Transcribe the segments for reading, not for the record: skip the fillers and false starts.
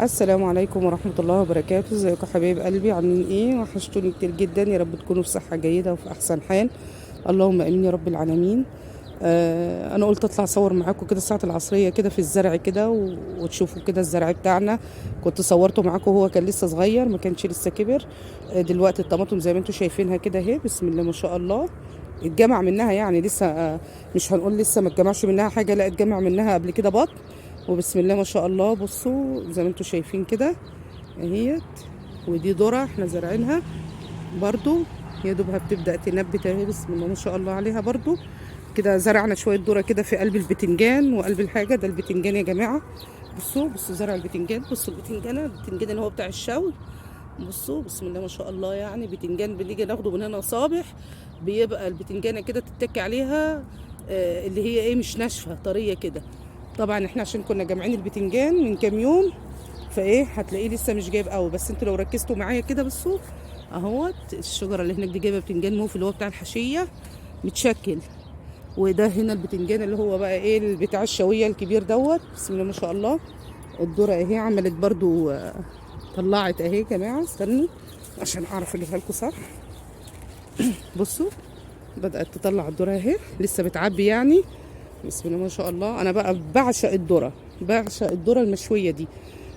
السلام عليكم ورحمة الله وبركاته. ازيكم حبايب قلبي؟ عاملين ايه؟ وحشتوني كتير جدا. يا رب تكونوا في صحة جيدة وفي احسن حال، اللهم امين يا رب العالمين. انا قلت اطلع اصور معاكم كده ساعة العصرية كده في الزرع كده وتشوفوا كده الزرع بتاعنا. كنت صورته معاكم وهو كان لسه صغير، ما كانش لسه كبر. دلوقتي الطماطم زي ما انتم شايفينها كده اهي، بسم الله ما شاء الله، اتجمع منها يعني لسه، مش هنقول لسه ما اتجمعش منها حاجة، لا اتجمع منها قبل كده بط. وبسم الله ما شاء الله، بصوا زي ما انتم شايفين كده اهيت. ودي ذره احنا زارعينها برضو، يا دوبها بتبدا تنبت اهي، بسم الله ما شاء الله عليها. برضو كده زرعنا شوية ذره كده في قلب البتنجان وقلب الحاجة. ده البتنجان يا جماعة، بصوا بصوا زرع البتنجان، بصوا البتنجانه، البتنجان اللي هو بتاع الشوي، بصوا بسم الله ما شاء الله. يعني بتنجان بنيجي ناخده من هنا صابح، بيبقى البتنجانه كده تتكي عليها، اللي هي ايه، مش ناشفة، طرية كده. طبعا احنا عشان كنا جامعين البتنجان من كام يوم، فايه هتلاقيه لسه مش جايب قوي، بس انتوا لو ركزتوا معايا كده بصوا اهوت الشجرة اللي هناك دي جايبه بتنجان موف اللي هو بتاع الحشيه متشكل. وده هنا البتنجان اللي هو بقى ايه بتاع الشويه الكبير دوت، بسم الله ما شاء الله. الذرة اهي عملت برضو، طلعت اهي يا جماعة، استنوا عشان اعرف اجيبها لكم صح. بصوا بدات تطلع الذرة اهي، لسه بتعبي يعني، بسم الله ما شاء الله. انا بقى بعشق الذرة، بعشق الذرة المشويه دي،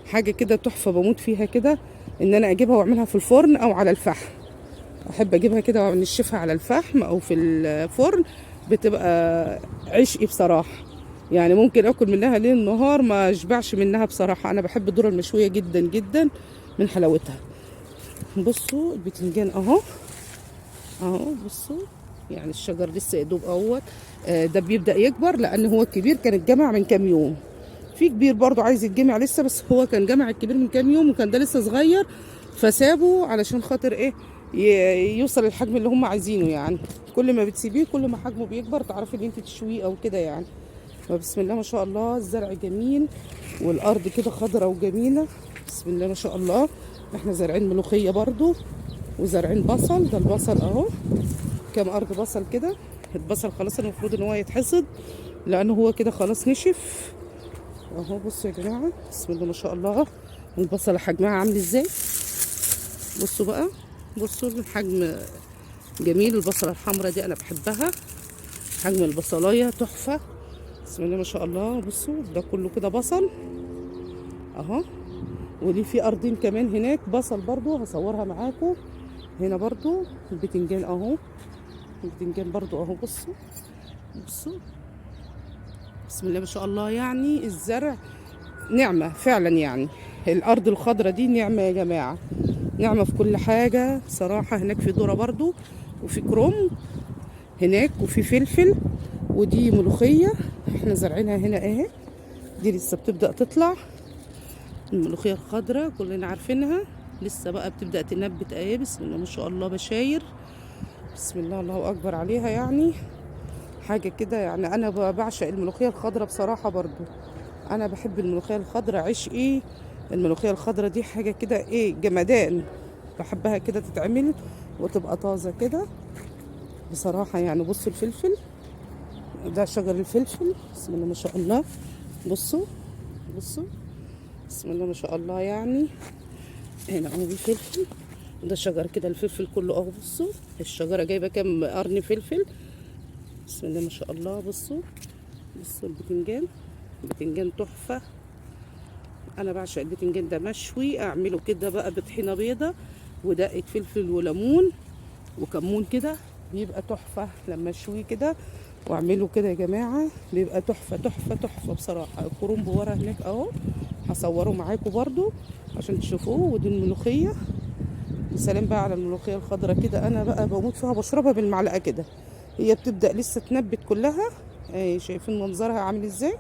حاجة كده تحفة، بموت فيها كده، ان انا اجيبها واعملها في الفرن او على الفحم. احب اجيبها كده ونشفها على الفحم او في الفرن، بتبقى عشقي بصراحة. يعني ممكن اكل منها ليل نهار ما اشبعش منها بصراحة. انا بحب الذرة المشويه جدا جدا من حلاوتها. بصوا البتنجان اهو اهو، بصوا يعني الشجر لسه يدوب اهوت، ده بيبدأ يكبر لان هو الكبير كان اتجمع من كام يوم. في كبير برضو عايز يتجمع لسه، بس هو كان جمع الكبير من كام يوم وكان ده لسه صغير، فسابه علشان خاطر ايه، يوصل الحجم اللي هم عايزينه. يعني كل ما بتسيبيه كل ما حجمه بيكبر، تعرفي ان انت تشويه او كده يعني. فبسم الله ما شاء الله الزرع جميل، والارض كده خضرة وجميلة، بسم الله ما شاء الله. احنا زارعين ملوخية برضو وزارعين بصل، ده البصل اهو، كام ارض بصل كده. البصل خلاص المفروض ان هو يتحصد لانه هو كده خلاص نشف اهو. بصوا يا جماعة بسم الله ما شاء الله، البصله حجمها عامل ازاي، بصوا بقى، بصوا الحجم جميل. البصله الحمراء دي انا بحبها، حجم البصلايه تحفة، بسم الله ما شاء الله. بصوا ده كله كده بصل اهو. وليه في ارضين كمان هناك بصل برضو هصورها معاكم. هنا برضو البتنجان اهو، البتنجان برضو اهو. بصوا بصوا بسم الله ما شاء الله، يعني الزرع نعمة فعلا، يعني الأرض الخضرة دي نعمة يا جماعة، نعمة في كل حاجة صراحة. هناك في ذرة برضو، وفي كرنب هناك، وفي فلفل، ودي ملوخية احنا زارعينها هنا اهي، دي لسه بتبدأ تطلع الملوخية الخضراء كلنا عارفينها، لسه بقى بتبدأ تنبت اهي، بسم الله ما شاء الله، بشاير بسم الله الله أكبر عليها، يعني حاجة كده. يعني أنا بعشق الملوخية الخضراء بصراحة، برضو أنا بحب الملوخية الخضراء، عشقي الملوخية الخضراء دي، حاجة كده إيه جمدان، بحبها كده تتعمل وتبقى طازة كده بصراحة. يعني بصوا الفلفل ده، شجر الفلفل بسم الله ما شاء الله، بصوا بصوا بسم الله ما شاء الله. يعني هنا اهو الفلفل ده، شجر كده الفلفل كله اهو. بصوا الشجرة جايبة كام قرن فلفل، بسم الله ما شاء الله. بصوا بصوا البتنجان، البتنجان تحفة، انا بعشق البتنجان ده مشوي، اعمله كده بقى بطحينة بيضة ودقة فلفل وليمون وكمون كده، بيبقى تحفة لما اشويه كده واعمله كده يا جماعة، بيبقى تحفة تحفة تحفة بصراحة. الكرنب ورا هناك اهو، هصوره معاكم برضو عشان تشوفوه. ودي الملوخية، سلام بقى على الملوخية الخضراء كده، انا بقى بموت فيها، بشربها بالمعلقة كده، هي بتبدأ لسه تنبت كلها اهي، شايفين منظرها عامل ازاي،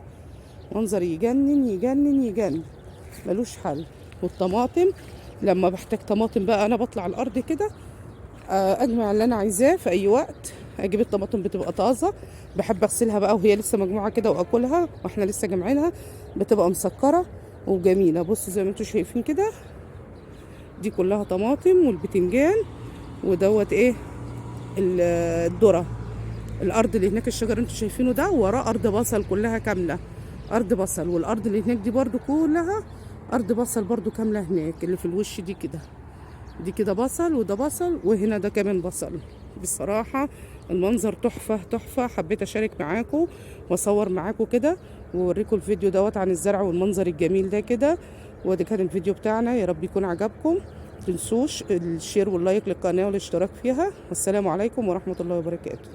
منظر يجنن يجنن يجنن، ملوش حل. والطماطم لما بحتاج طماطم بقى انا بطلع الارض كده، اجمع اللي انا عايزاه في اي وقت، اجيب الطماطم بتبقى طازة، بحب اغسلها بقى وهي لسه مجموعة كده واكلها واحنا لسه جامعينها، بتبقى مسكره وجميلة. بصوا زي ما انتم شايفين كده، دي كلها طماطم والبتنجان ودوت ايه الذرة. الارض اللي هناك الشجر انتم شايفينه ده وراه ارض بصل كلها كاملة، ارض بصل. والارض اللي هناك دي برضو كلها ارض بصل برضو كاملة هناك اللي في الوش دي كده، دي كده بصل، وده بصل، وهنا ده كمان بصل. بصراحة المنظر تحفة تحفة. حبيت اشارك معاكم واصور معاكم كده واوريكم الفيديو دوت عن الزرع والمنظر الجميل ده كده. وده كان الفيديو بتاعنا، يا رب يكون عجبكم. متنسوش ال share وال like للقناة والاشتراك فيها. والسلام عليكم ورحمة الله وبركاته.